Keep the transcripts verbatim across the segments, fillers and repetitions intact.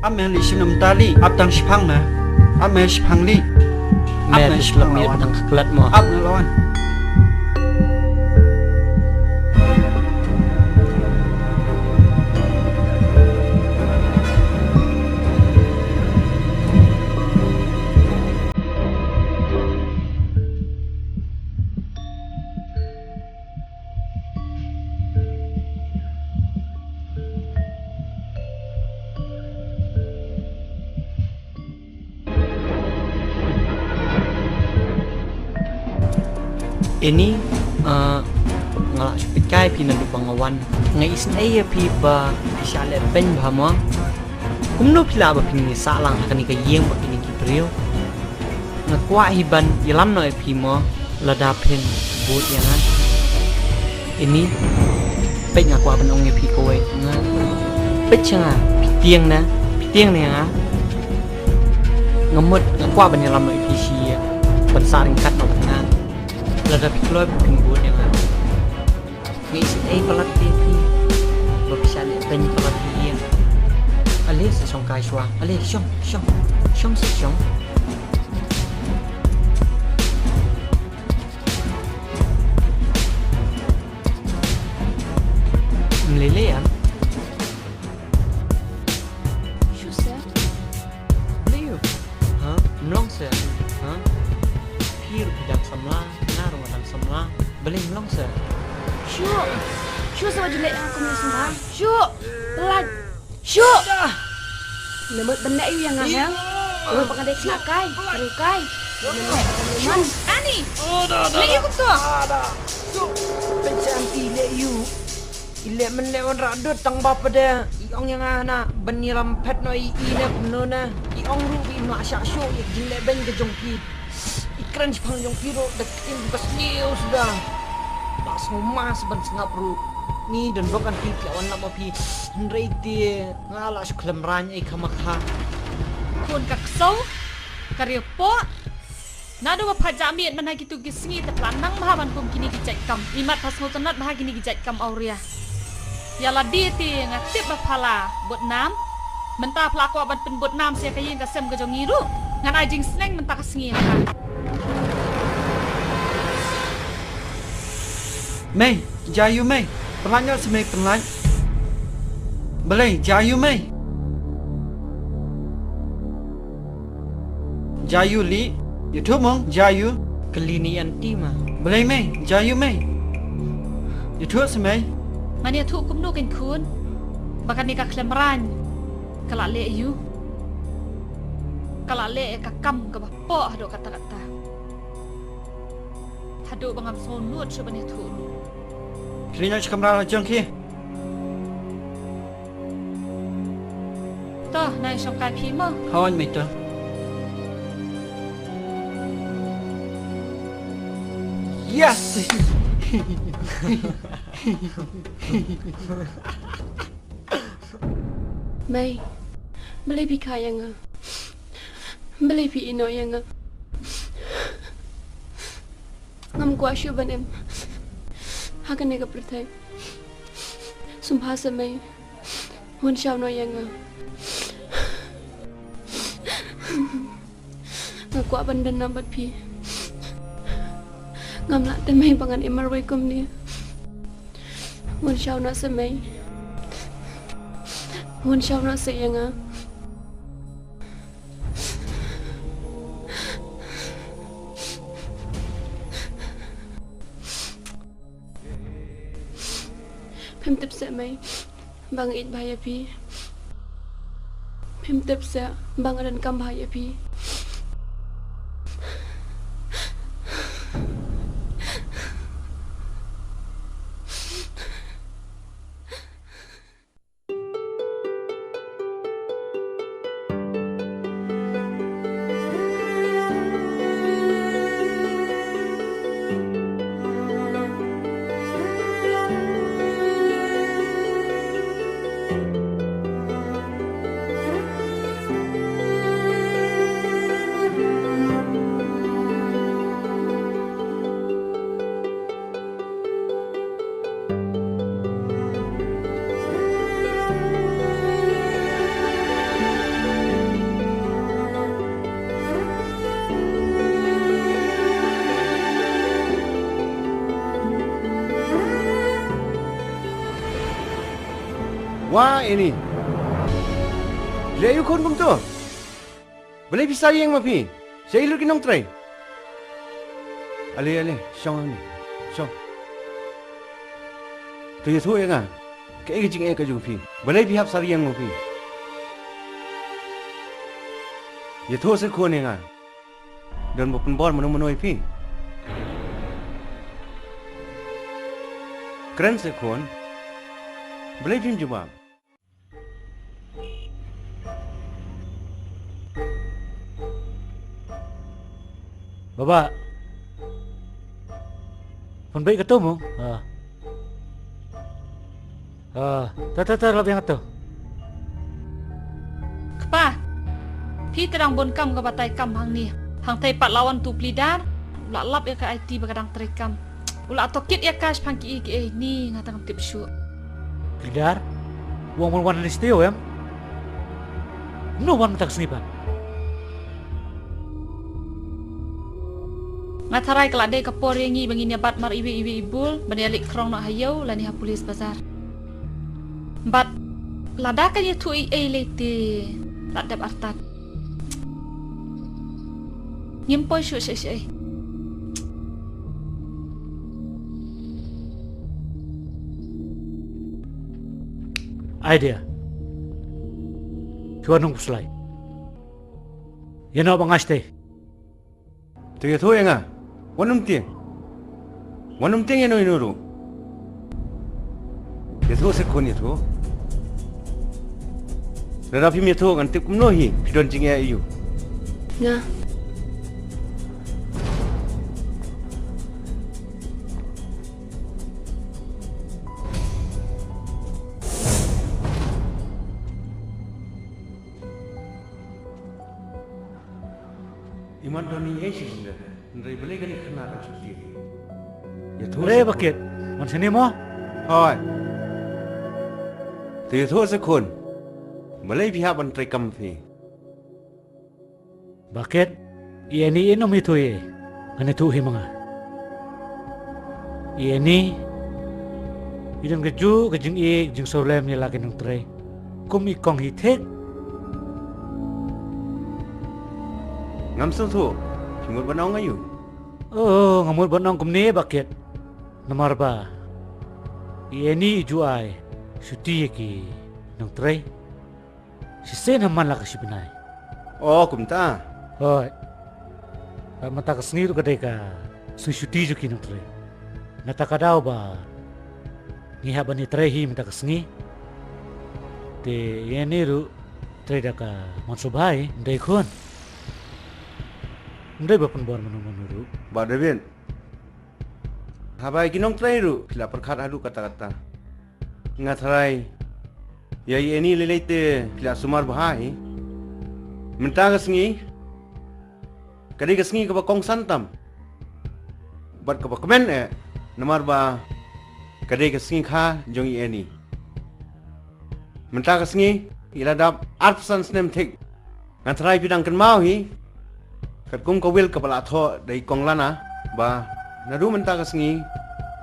Ap me lih shim namar ta lih, ap tang shiphang me. Ap me shiphang lih. Ap me shiphang me, tang ka klet mo. Ap me lon. Ini, eh, nga la shu pynkai phi naduh ba nga wan. Nga isynei ïa phi ba phi shah leh beiñ bha mo. Kumno phi lah ba phin ïasah lang ha kane ka ïing bad kine ki briew? Nga kwah hi ban ïalam noh ïa phi mo, lada phin bud ïa nga. Ini, peit nga kwah ban ong ïa phi kawei. Nga, peit sha nga, phi tieng na, phi tieng na ïa nga. Nga mut, nga kwah ban ïalam noh ïa phi shi ïa, ban sah ryngkat noh bad nga. Lada phi kloi ba phin bud ïa nga. Nga isynei palat ïa phi. Ba phi shah leh beiñ palat ïa phi. Ale sa shong kai shuwa. Ale shong, shong. Shong sa shong. Mlei lei ïa. Shu sa. Balei u? Ha? Mlong sa. Ha? Phi ruh phi dang samla, nga ruh nga dang samla. Balei mlong sa? Shu. Shu sa ba ju leh ha kum ni sumba. Shu. Pelat. Shu. Namut ban leh ïa nga hel. Ruh ba nga dei sngap kai. Ruh kai. Ani. Leh ïa kumto. Peit sa anti leh ïa u. I leh men leh wanrah dud tang ba pade. I ong ïa nga na ban ïalam phet noh i, i ne kumno na. I ong ruh ba im lah shah shuh ïa ka jingleh beiñ ka jong phi. I kren shaphang jong phi ruh da ka ktien ba sniew suda. Ba sngewmas ban sngap ruh. Ni don bok anti phi wan lap ma phi. Hynrei te nga la shu khlem rang ei khamakha. Khun ka ksew, ka riewpoh. Naduh ba pha jah miet man ha kitu ki sngi te pha la nang bha ban kum kine ki jait kam. Imat pha sngewtynnat bha kine ki jait kam awria. Ïa lade te nga tip ba pha la bud nam. Mynta pha la kwah ban pynbud nam sa ïa ka ïing ka sem ka jong ngi ruh. Ngan ai jingsneng mynta ka sngi ha pha. Mei, jia ïa u mei. Pynlait noh sa mei, pynlait. Balei, jia ïa u mei. Jia ïa u lih, ïathuh mo, jia ïa u. Kylli ni anti ma. Balei mei, jia ïa u mei. Ïathuh sa mei. Ngan ïathuh kumno kein khun. Ba kane ka khlem rang. Ka la leh ïa u. Ka la leh ïa ka kam kaba poh haduh katta katta. Haduh ba ngam sngewnud shuh ban ïathuh ruh. Khie noh sha kamra la jong khie. To, nai shong kai phi mo. Hooid mei to. Yes. Mei, balei phi kha ïa nga? Balei phi ïehnoh ïa nga? Ngam kwah shuh ban im ha kane ka pyrthei. Sngewbha sa mei, wan shaw noh ïa nga. Nga kwah ban don nam bad phi. Ngam lah te mei ba ngan im marwei kumne. Wan shaw noh sa mei. Wan shaw noh sa ïa nga. Phim tip seh mei ba nga ïeit bha ïa phi. Phim tip seh ba nga donkam bha ïa phi. Wah, Annie. Leh ïa u khun kumto. Balei phi saw ïeng ma phi? Shaei lut ki nongtrei? Ale, ale, shong hangne. Shong. To ïathuh ïa nga. Kaei ka jingeh ka jong phi? Balei phi hap saw ïeng ma phi? Ïathuh se khun ïa nga. Don ba pynbor mano mano ïa phi? Kren se khun. Balei phim jubab? Baba. Pynbeit kato mo? Ha. Ha, ta ta ta lap ïa kato. Kpa. Phi te dang bun kam ka batai kam hangne. Hangtai pat la wan tu u Pli Dar. La lap ïa ka aiti ba ka dang trei kam. U la tohkit ïa ka shaphang kiei kiei ni nga tang tip shuh. Pli Dar, u ong ban wan hangne sha taïew em? Kumno wan mynta ka sngi pat? Nga tharai ka la dei ka por ïa ngi ba ngin ïa bat mar iwei iwei i bul ban ïa leit khrong noh ha ïew lane ha police bazar. Bad lada kan ïathuh ei ei lei te la dep artat. Ngim poi shuh shaei shaei. Idea. Ki wan nong pyrshah. Ïa no ba nga shatei. To ïathuh ïa nga. Wan nym tieng. Wan nym tieng ïa no ïa no ruh. Ïathuh se khun ïathuh. Lada phim ïathuh ngan tip kumno hi phi don jingeh ïa u. Nga. Imat doni ei shi jinda. Hynrei balei kane khynnah ka shu tieng. Ïathuh. Re bakit. Man shane mo? Hoi. Te ïathuh se khun. Balei phi hap ban trei kam phi? Bakit. I Annie i nym ïathuh ei. Ngan ïathuh hi ma nga. I Annie i don kajuh ka jingïeit jingsawlem ïa la ki nongtrei. Kum i kong hi thik. Ngam sngewthuh. Phi mut ban ong aïu? Oh, nga mut ban ong kumne bakit. Namar ba i Annie i ju ai shuti ïa ki nongtrei. Shisien ha man la ka shi bnai. Oh, kumta. Hoi. Bad mynta ka sngi ruh ka dei ka sngi shuti jong ki nongtrei. Nata ka daw ba ngi hap ban ïatrei hi mynta ka sngi. Te ïa ni ruh trei da ka mon sngewbha hi, ym dei khun. Ym dei ba pynbor mano mano ruh. Bah David. Haba ïa ki nongtrei ruh phi la pyrkhat haduh katta katta. Nga tharai ïa i Annie lei lei te phi la sumar bha hi. Mynta ka sngi ka dei ka sngi kaba kongsan tam bad kaba kmen eh, namar ba ka dei ka sngi kha jong i Annie. Mynta ka sngi i la dap arphew san snem thik. Nga tharai phi dang kynmaw hi katkum ka will kaba la thoh da i kong Lana ba naduh mynta ka sngi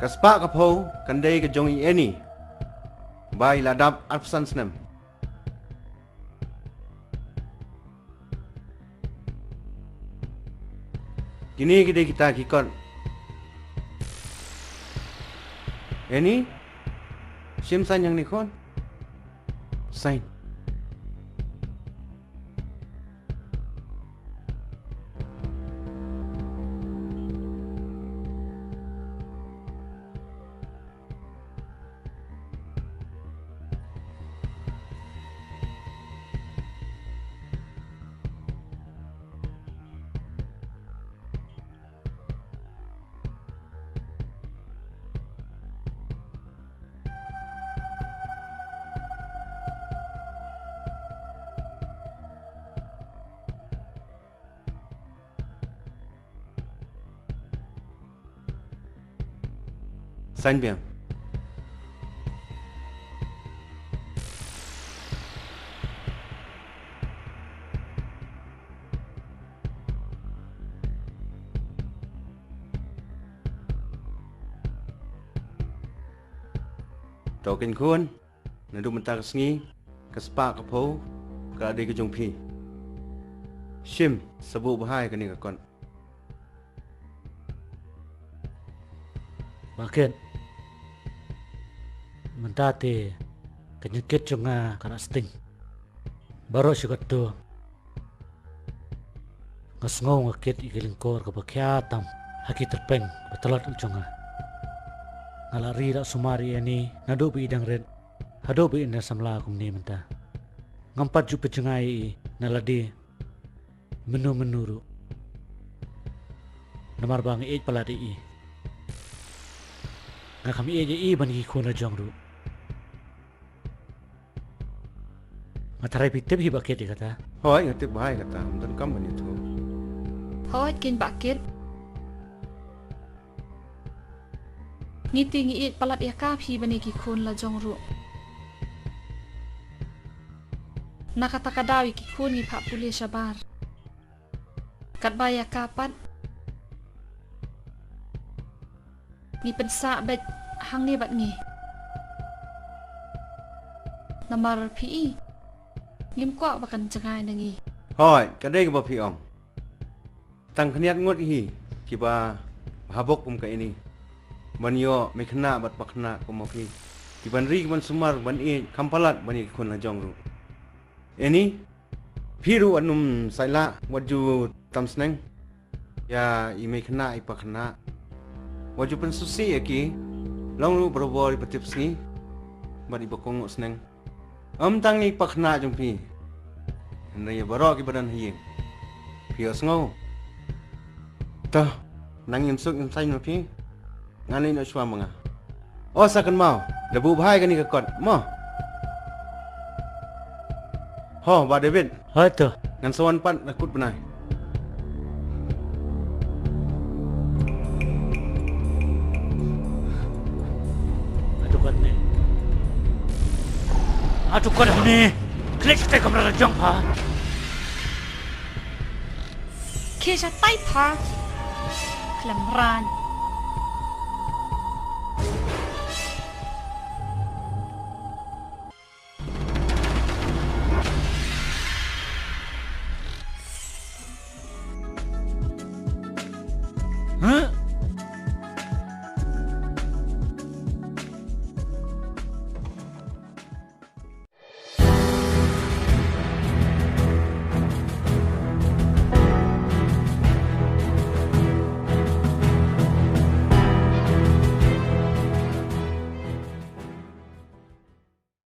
ka spah ka phew kan dei ka jong i Annie ba i la dap arphew san snem. Kine ki dei kita ki kot. Annie, shim sign hangne khun. Sign. Sign biang. To keiñ khun. Naduh mynta ka sngi, ka spah ka phew ka la dei ka jong phi. Shim, sa buh bha ïa kane ka kot. Bah Kit, mynta te ka jingkit jong nga ka la sting. Baroh shi katto nga sngew nga kit ïa ki lyngkor kaba khia tam ha ki tyrpeng ba tlot jong nga. Nga la ri la sumar ïa Annie naduh ba i dang rit haduh ba i dang samla kumne mynta. Ngam pat ju pynjngai ïa i na lade mynno mynno ruh. Namar ba nga ïeit palat ïa i. Nga kham ïeit ïa i ban ki khun la jong ruh. Nga tharai phi tip hi Bah Kit ïa kata. Hooid, nga tip bha ïa kata, ym donkam ban ïathuh. Hooid kein Bah Kit. Ngi te ngi ïeit palat ïa ka phi ban ïa ki khun la jong ruh. Na kata ka daw ïa ki khun ngi phah pule shabar. Katba ïa ka pat ngi pynsah beit hangne bad ngi. Namar phi i ngim kwah ba kan jngai na ngi. Hooid, ka dei kaba phi ong. Tang khyndiat ngut hi kiba habok kum ka Annie ban ïoh mei khynnah bad pa khynnah kum ma phi. Kiban ri kiban sumar ban ïeit kham palat ban ïa ki khun la jong ruh. Annie, phi ruh wat nym saila, wat ju tam sneng ïa i mei khynnah i pa khynnah. Wat ju pynsngewsih ïa ki. Long ruh barabor i ba tipsngi bad i ba kohnguh sneng. Ym tang ïa i pa khynnah jong phi, hynrei ïa baroh kiba don ha ïing. Phi ïohsngew? To, nang im suk im saiñ ma phi. Ngan leit noh shuwa ma nga. O, sa kynmaw, da buh bha ïa kane ka kot mo. Ho, Bah David. Hooid to. Ngan sa wan pat na kut bnai. Hato katne, hato katne. Klik te kamra la jong pha. Ke shatai pha. Khlem ran.